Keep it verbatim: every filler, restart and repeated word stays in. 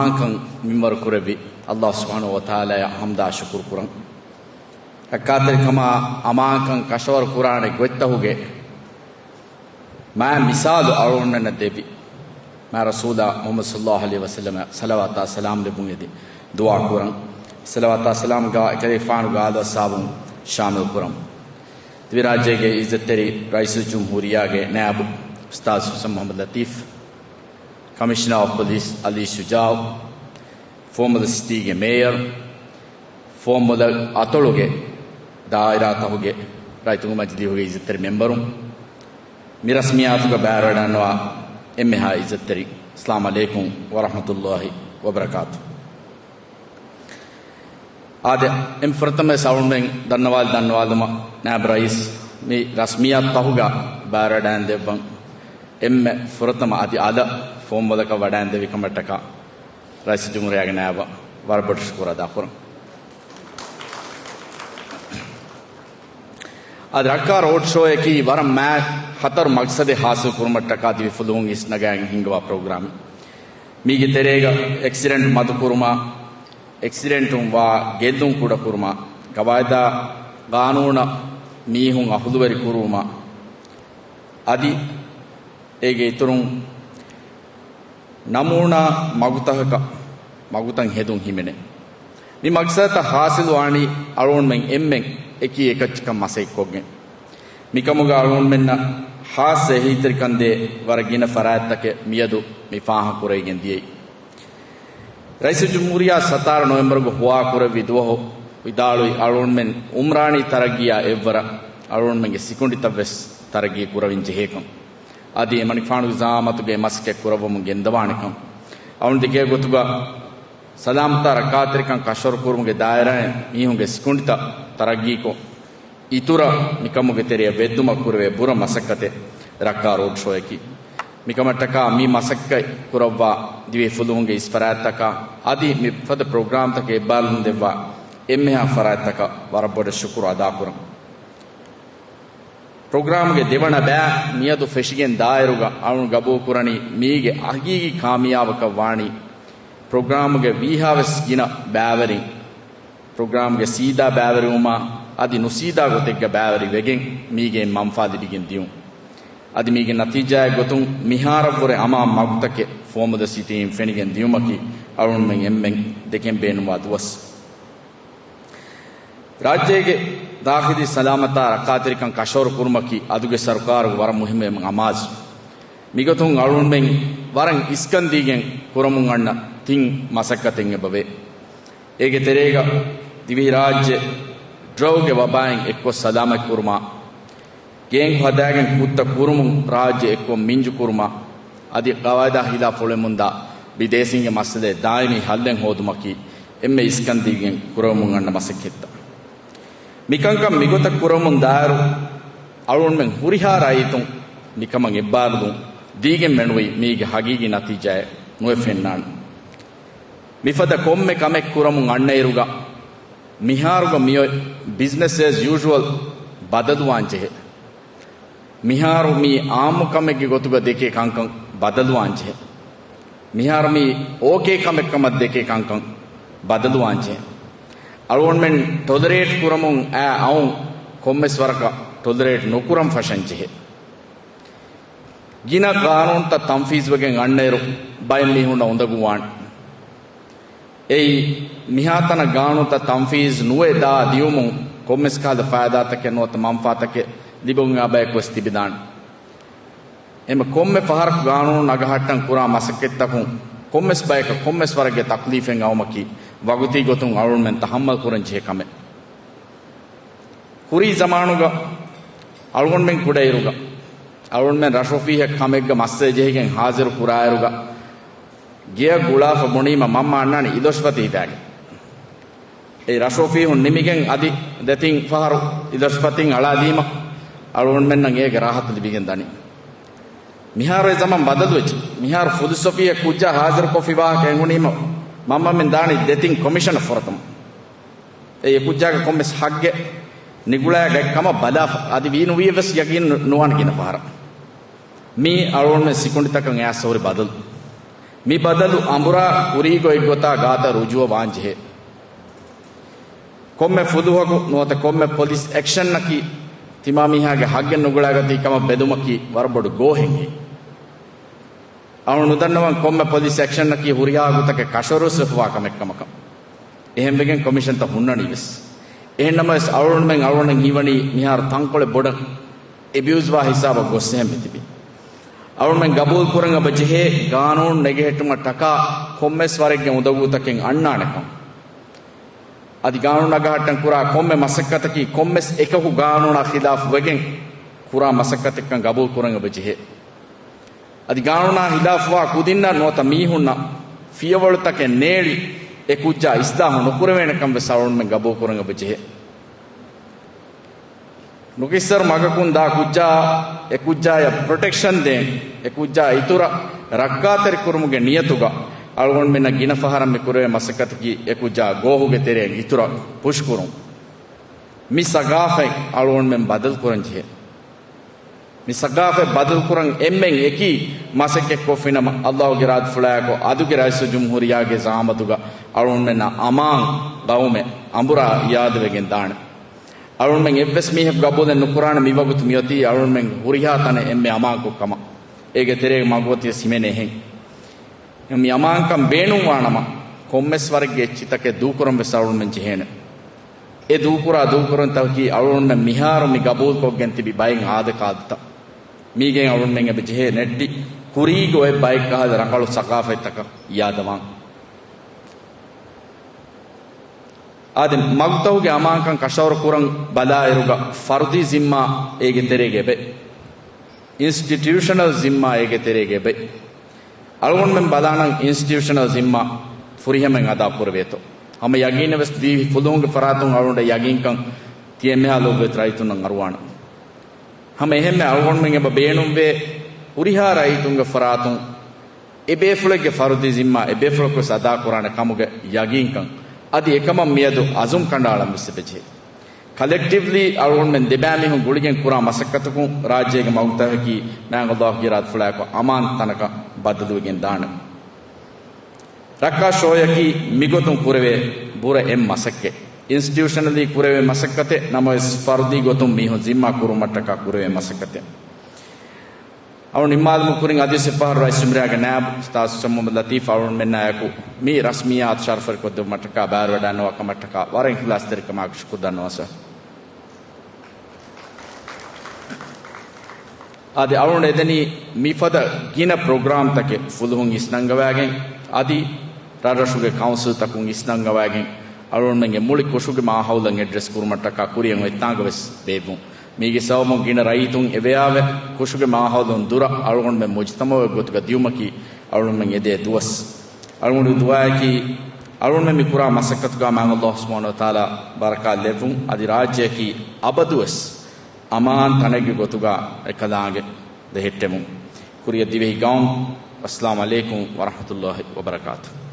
އަމާންކަން މިންވަރު ކުރެއްވި އައްލާހު ސުބްޙާނަހު ވަތަޢާލާއަށް ޙަމްދާ ޝުކުރު ކުރަން. ރައްކާތެރިކަމާ އަމާންކަން ކަށަވަރު ކުރާނެ ގޮތްތަކުގެ މާތް މިސާލު އަޅުގަނޑުމެންނަށް ދެއްވި މާތް ރަސޫލާ މުޙައްމަދު ޞައްލައްލާހު ޢަލައިހި ވަސައްލަމަށް ޞަލަވާތާ ސަލާމް ލެއްވުން އެދި ދުޢާ ކުރަން. ޞަލަވާތާ ސަލާމް ގާ އެކަލޭގެފާނުގެ އާލު އަޞްޙާބުން ޝާމިލް ކުރަން. ދިވެހިރާއްޖޭގެ އިއްޒަތްތެރި ރައީސުލްޖުމްހޫރިއްޔާގެ ނައިބު އުސްތާޛު ޙުސައިން މުޙައްމަދު ލަތީފް، ކަމިޝަނަރ އޮފް ޕޮލިސް އަލީ ޝުޖާޢު، ފުވައްމުލައް ސިޓީގެ މޭޔަރު، ފުވައްމުލައް އަތޮޅުގެ ދާއިރާތަކުގެ ރައްޔިތުންގެ މަޖިލީހުގެ އިއްޒަތްތެރި މެމްބަރުން، މި ރަސްމިއްޔާތުގަ ބައިވެރިވެވަޑައިގަންނަވާ އެންމެހާ އިއްޒަތްތެރި އައްސަލާމް ޢަލައިކުމް ވަރަޙްމަތުﷲި ވަބަރަކާތުހު. އާދެ، އެންމެ ފުރަތަމަވެސް އަޅުގަނޑުމެން ދަންނަވާލި ދަންނަވާލުމަށް ނާއިބު ރައީސް މި ރަސްމިއްޔާތުތަކުގަ ބައިވެރިވަޑައިގެންދެއްވަން އެންމެ ފުރަތަމަ އަދި އަލަށް ފުވައްމުލަކަށް ވަޑައިގެންދެވި ކަމަށްޓަކާ ރައީސުލްޖުމްހޫރިއްޔާގެ ނައިބަށް ވަރަށް ބޮޑަށް ޝުކުރު އަދާކުރަން. އަދި ރައްކާ ރޯޑް ޝޯއަކީ ވަރަށް މާތް ހަތަރު މަގްސަދެއް ހާސިލް ކުރުމަށްޓަކާ ދިވެހި ފުލުހުން އިސްނަގައި ހިންގަވާ ޕްރޮގްރާމެއް. މީގެ ތެރޭގަ އެކްސިޑެންޓް މަދުކުރުމާ، އެކްސިޑެންޓުން ވާ ގެއްލުން ކުޑަކުރުމާ، ގަވާއިދާ ގާނޫނަށް މީހުން އަހުލުވެރި ކުރުވުމާ، އަދި އޭގެ އިތުރުން ނަމޫނާ މަގުތަކަކަށް މަގުތައް ހެދުން ހިމެނޭ. މި މަގްސަދަތައް ހާސިލުވާނީ އަޅުގަނޑުމެން އެންމެން އެކީ އެކައްޗަކަށް މަސައްކަތްކޮށްގެން. މިކަމުގަ އަޅުގަނޑުމެންނަށް ހާއްސަ އެހީތެރިކަން ދޭ ވަރަށް ގިނަ ފަރާތްތަކެއް މިއަދު މި ފާހަގަކުރެވިގެން ދިޔައީ. ރައީސުލްޖުމްހޫރިއްޔާ ސަތާރަ ނޮވެމްބަރުގެ ހުވާކުރެއްވި ދުވަހު ވިދާޅުވި އަޅުގަނޑުމެން އުމްރާނީ ތަރައްގީއާ އެއްވަރަށް އަޅުގަނޑުމެންގެ ސިކުނޑިތައްވެސް ތަރައްގީ ކުރަވިން ޖެހޭކަން. އަދި އެމަނިކުފާނުގެ ޒަޢާމަތުގެ މަސައްކަތް ކުރައްވަމުން ގެންދަވާނެކަން. އަޅުގަނޑު ދެކޭ ގޮތުގަ ސަލާމަތާ ރައްކާތެރިކަން ކަށަވަރު ކުރުމުގެ ދާއިރާއިން މީހުންގެ ސިކުނޑިތައް ތަރައްގީކޮށް، އިތުރަށް މިކަމުގެ ތެރެއަށް ވެއްދުމަށް ކުރެވޭ ބުރަ މަސައްކަތެއް ރައްކާ ރޯޑް ޝޯއަކީ. މިކަމަށްޓަކާ މި މަސައްކަތް ކުރައްވާ ދިވެހި ފުލުހުންގެ އިސް ފަރާތްތަކާ އަދި މިފަދަ ޕްރޮގްރާމްތަކެއް އެއްބާރުލުން ދެއްވާ އެންމެހާ ފަރާތްތަކަށް ވަރަށް ބޮޑަށް ޝުކުރު އަދާކުރަން. ޕްރޮގްރާމްގެ ދެވަނަ ބައި މިއަދު ފެށިގެން ދާއިރުގަ އަޅުން ގަބޫލުކުރަނީ މީގެ ހަގީގީ ކާމިޔާބަކަށް ވާނީ ޕްރޮގްރާމްގެ ވީހާވެސް ގިނަ ބައިވެރިން ޕްރޮގްރާމްގެ ސީދާ ބައިވެރިވުމާ އަދި ނުސީދާ ގޮތެއްގަ ބައިވެރި ވެގެން މީގެއިން މަންފާ ލިބިގެން ދިޔުން. އަދި މީގެ ނަތީޖާއެއް ގޮތުން މިހާރަށްވުރެ އަމާން މަގުތަކެއް ފުވައްމުލައް ސިޓީއިން ފެނިގެން ދިޔުމަކީ އަޅުގަނޑުމެން އެންމެން ދެކެން ބޭނުންވާ ދުވަސް. ރާއްޖޭގެ ދާޚިލީ ސަލާމަތާ ރައްކާތެރިކަން ކަށަވަރު ކުރުމަކީ އަދުގެ ސަރުކާރުގެ ވަރަށް މުހިއްމު އެއް އަމާޒު. މިގޮތުން އަޅުގަނޑުމެން ވަރަށް އިސްކަން ދީގެން ކުރަމުން އަންނަ ތިން މަސައްކަތެއް އެބަވޭ. އޭގެ ތެރޭގަ ދިވެހިރާއްޖެ ޑްރަގުގެ ވަބާއިން އެއްކޮށް ސަލާމަތް ކުރުމާ، ގޭންގު ހަދާގެން ކުށްތައް ކުރުމުން ރާއްޖެ އެއްކޮށް މިންޖު ކުރުމާ، އަދި ގަވާއިދާ ހިލާފަށް އުޅެމުންދާ ބިދޭސީންގެ މައްސަލައެއް ދާއިމީ ހައްލެއް ހޯދުމަކީ އެންމެ އިސްކަން ދީގެން ކުރެވެމުން އަންނަ މަސައްކަތްތައް. މިކަންކަން މިގޮތަށް ކުރެވެމުން ދާއިރު އަޅުގަނޑުމެން ހުރިހާ ރައްޔިތުން މިކަމަށް އެއްބާރުލުން ދީގެން މެނުވީ މީގެ ހަގީގީ ނަތީޖާއެއް ނުވެ ފެންނާނެ. މިފަދަ ކޮންމެ ކަމެއް ކުރަމުން އަންނައިރުގަ މިހާރުގަ މިއޮތް ބިޒްނަސް އޭޒް ޔޫޝުއަލް ބަދަލުވާން ޖެހޭ. މިހާރު މީ އާއްމު ކަމެއްގެ ގޮތުގަ ދެކޭ ކަންކަން ބަދަލުވާން ޖެހޭ. މިހާރު މީ އޯކޭ ކަމެއް ކަމަށް ދެކޭ ކަންކަން ބަދަލުވާން ޖެހޭ. އަޅުގަނޑުމެން ޓޮލަރޭޓް ކުރަމުން އައި އައުން ކޮންމެސް ވަރަކަށް ޓޮލަރޭޓް ނުކުރަން ފަށަން ޖެހޭ. ގިނަ ގާނޫނުތައް ތަންފީޒުވެގެން އަންނައިރު ބައެއް މީހުންނަށް އުނދަގޫވާނެ. އެއީ، މިހާތަނަށް ގާނޫނުތައް ތަންފީޒު ނުވެ ދާ ދިޔުމުން ކޮންމެސް ކަހަލަ ފައިދާތަކެއް ނުވަތަ މަންފާތަކެއް ލިބެވުން އާ ބަޔަކު ވެސް ތިބިދާނެ. އެހެން ކޮންމެ ފަހަރަކު ގާނޫނު ނަގަހައްޓަން ކުރާ މަސައްކަތްތަކުން ކޮންމެސް ބަޔަކަށް ކޮންމެސް ވަރެއްގެ ތަކުލީފެއް އައުމަކީ ވަގުތީ ގޮތުން އަޅުގަނޑުމެން ތަހައްމަލް ކުރަން ޖެހޭ ކަމެއް. ކުރީ ޒަމާނުގަ އަޅުގަނޑުމެން ކުޑައިރުގަ އަޅުގަނޑުމެން ރަށު އޮފީހަށް ކަމެއްގަ މައްސަލަ ޖެހިގެން ހާޒިރު ކުރާއިރުގަ ގެޔަށް ގުޅާފަ ބުނީމަ މަންމަ އަންނާނެ އިލޮށިފަތި ހިފާގެން. އެ ރަށު އޮފީހުން ނިމިގެން އަދި ދެތިން ފަހަރު އިލޮށިފަތިން އަޅާލީމަ އަޅުގަނޑުމެންނަށް އޭގެ ރާހަތު ލިބިގެން ދަނީ. މިހާރު އެ ޒަމާން ބަދަލުވެއްޖެ. މިހާރު ފުލުސް އޮފީހަށް ކުއްޖާ ހާޒިރުކޮށްފި ވާހަކަ އެނގުނީމަ މަންމަމެން ދާނީ ދެތިން ކޮމިޝަނަށް ފުރަތަމަ. އެ ކުއްޖާގެ ކޮންމެސް ހައްގެއް ނިގުޅާގަތް ކަމަށް ބަލާފަ. އަދި ވީ ނުވީއެއް ވެސް ޔަގީން ނު-، ނުވާނެ ގިނަ ފަހަރަށް. މީ އަޅުގަނޑުމެން ސިކުނޑިތަކަށް އައިސް ހުރި ބަދަލު. މި ބަދަލު އަނބުރާ ކުރީގޮތްގޮތާ ގާތަށް ރުޖޫއަވާން ޖެހޭ. ކޮންމެ ފުލުހަކު ނުވަތަ ކޮންމެ ޕޮލިސް އެކްޝަންއަކީ ތިމާމީހާގެ ހައްގެއް ނުގުޅާގަތީ ކަމަށް ބެލުމަކީ ވަރަށް ބޮޑު ގޯހެއްހޭ. އަޅުން ނުދަންނަވަން ކޮންމެ ޕޮލިސް އެކްޝަންއަކީ ހުރިހާ ގޮތަކަށް ކަށަވަރުވެސް ވެފަވާ ކަމެއްކަމަކަށް. އެހެންވެގެން ކޮމިޝަންތައް ހުންނަނީވެސް. އެހެންނަމަވެސް އަޅުގަނޑުމެން އަޅުގަނޑަށް ހީވަނީ މިހާރު ތަންކޮޅެއް ބޮޑަށް އެބިއުޒްވާ ހިސާބަށް ގޮއްސެހެން މިތިބީ. އަޅުގަނޑުމެން ގަބޫލު ކުރަން އެބަ ޖެހޭ ގާނޫނު ނެގެހެއްޓުމަށް ޓަކާ ކޮންމެސް ވަރެއްގެ އުނދަގޫތަކެއް އަންނާނެކަން. އަދި ގާނޫނު ނަގަހައްޓަން ކުރާ ކޮންމެ މަސައްކަތަކީ ކޮންމެސް އެކަކު ގާނޫނާ ޚިލާފުވެގެން ކުރާ މަސައްކަތެއްކަން ގަބޫލު ކުރަން އެބަ ޖެހޭ. އަދި ގާނޫނާ ޚިލާފުވާ ކުދިންނަށް ނުވަތަ މީހުންނަށް ފިޔަވަޅުތަކެއް ނޭޅި އެ ކުއްޖާ އިސްލާހު ނުކުރެވޭނެކަން ވެސް އަޅުގަނޑުމެން ގަބޫލު ކުރަން އެބަ ޖެހޭ. ނުކިއްސަރު މަގަކުން ދާ ކުއްޖާ، އެ ކުއްޖާޔަށް ޕްރޮޓެކްޝަން ދޭން، އެ ކުއްޖާ އިތުރަށް ރައްކާތެރި ކުރުމުގެ ނިޔަތުގަ އަޅުގަނޑުމެންނަށް ގިނަ ފަހަރަށް މި ކުރެވޭ މަސައްކަތަކީ އެ ކުއްޖާ ގޯހުގެ ތެރެއިން އިތުރަށް ޕުޝް ކުރުން. މި ސަގާފަތް އަޅުގަނޑުމެން ބަދަލު ކުރަން ޖެހޭ. މި ސަގާފަތް ބަދަލުކުރަން އެންމެން އެކީ މަސައްކަތްކޮށްފިނަމަ، އައްލާހުގެ ރާދަފުޅާއެކު އަދުގެ ރައީސުލްޖުމްހޫރިއްޔާގެ ޒައާމަތުގަ އަޅުގަނޑުމެންނަށް އަމާން ގައުމެއް އަނބުރާ އިޔާދަވެގެން ދާނެ. އަޅުގަނޑުމެން އެއްވެސް މީހަކު ގަބޫލެއް ނުކުރާނެ މިވަގުތު މިއޮތީ އަޅުގަނޑުމެން ހުރިހާ ތަނެއް އެންމެ އަމާންކޮށް ކަމަށް. އޭގެ ތެރޭގަ މަގު އޮތީވެސް ހިމެނޭ އެހެން. މި އަމާންކަން ބޭނުންވާނަމަ، ކޮންމެސް ވަރެއްގެ އެއްޗިތަކެއް ދޫކުރަން ވެސް އަޅުގަނޑުމެން ޖެހޭނެ. އެ ދޫކުރާ ދޫކުރުންތަކަކީ އަޅުގަނޑުމެން މިހާރު މި ގަބޫލުކޮށްގެން ތިބި ބައެއް އާދަކާދަތައް. މީގެން އަޅުގަނޑުމެން އެބަ ޖެހޭ ނެއްޓި ކުރީގެ އޮތް ބައެއް ކަހަލަ ރަނގަޅު ސަގާފަތްތަކަށް އިޔާދަވާން. އާދެ، މަގުތަކުގެ އަމާންކަން ކަށަވަރު ކުރަން ބަލާއިރުގަ ފަރުދީ ޒިންމާ އޭގެ ތެރޭގަ އެބައި. އިންސްޓިޓިއުޝަނަލް ޒިންމާ އޭގެ ތެރޭގަ އެބައި. އަޅުގަނޑުމެން ބަލާނަން އިންސްޓިޓިއުޝަނަލް ޒިންމާ ފުރިހަމައިން އަދާ ކުރެވޭތޯ. ހަމަ ޔަގީނެއް ވެސް ދީ ފުލުހުންގެ ފަރާތުން އަޅުގަނޑަށް ޔަގީންކަން ތި އެންމެހާ ލޯބިވެތި ރައްޔިތުންނަށް އަރުވާނަން. ހަމަ އެހެންމެ އަޅުގަނޑުމެން އެބަ ބޭނުންވޭ ހުރިހާ ރައްޔިތުންގެ ފަރާތުން އެ ބޭފުޅެއްގެ ފަރުދީ ޒިންމާ އެ ބޭފުޅަކުވެސް އަދާކުރާނެ ކަމުގެ ޔަގީންކަން. އަދި އެކަމަށް މިއަދު އަޒުމް ކަނޑައަޅަން ވެސް އެބަޖެހޭ. ކަލެކްޓިވްލީ އަޅުގަނޑުމެން ދެބައިމީހުން ގުޅިގެން ކުރާ މަސައްކަތަކުން ރާއްޖޭގެ މަގުތަކަކީ މާތް އައްލާހުގެ ރާދަފުޅާއެކު އަމާން ތަނަކަށް ބަދަލުވެގެން ދާނެ. ރައްކާ ޝޯއަކީ މިގޮތުން ކުރެވޭ ބުރަ އެއް މަސައްކަތް. އިންސްޓިޓިއުޝަނަލީ ކުރެވޭ މަސައްކަތެއް ނަމަވެސް، ފަރުދީ ގޮތުން މީހުން ޒިންމާ ކުރުމަށްޓަކާ ކުރެވޭ މަސައްކަތެއް. އަޅު ނިންމާލުމުގެ ކުރިން އަދިވެސް އެއްފަހަރު ރައީސް ޖުމްހޫރިއްޔާގެ ނާއިބު އުސްތާޛު ޝަމްއުމް ލަތީފް އަޅުގަނޑުމެންނާއެކު މި ރަސްމިއްޔާތު ޝަރަފުވެރިކޮށްދެއްވުމަށްޓަކާ ބައިވެރިވެވަޑައިގަންނަވާ ކަމަށްޓަކާ ވަރަށް އިޚްލާޞްތެރިކަމާއެކު ޝުކުރު ދަންނަވަން ސާރު. އަދި އަޅުގަނޑު އެދެނީ މިފަދަ ގިނަ ޕްރޮގްރާމްތަކެއް ފުލުހުން އިސްނަންގަވާގެން، އަދި ރަށްރަށުގެ ކައުންސިލްތަކުން އިސްނަންގަވާގެން، އަޅުގަނޑުމެންގެ މުޅި ކުށުގެ މާހައުލަށް އެޑްރެސް ކުރުމަށްޓަކާ ކުރިއަށް އޮތްތާނގަ ވެސް ބޭއްވުން. މީގެ ސަބަބުން ގިނަ ރައްޔިތުން އެވެޔާވެ، ކުށުގެ މާހައުލުން ދުރަށް އަޅުގަނޑުމެން މުޖުތަމަޢުގެ ގޮތުގަ ދިއުމަކީ އަޅުގަނޑުމެން އެދޭ ދުވަސް. އަޅުގަނޑުގެ ދުޢާއަކީ، އަޅުގަނޑުމެން މި ކުރާ މަސައްކަތުގަ މާތް އައްލާހު ސުބްޙާނަހޫ ވަތަޢާލާ ބަރަކާތް ލެއްވުން، އަދި ރާއްޖެއަކީ އަބަދުވެސް އަމާން ތަނެއްގެ ގޮތުގަ އެކަލާނގެ ދެހެއްޓެމުން. ކުރިއަށް ދިވެހި ގައުމު، އައްސަލާމު ޢަލައިކުމް ވަރަޙްމަތުﷲ ވަބަރަކާތުހު.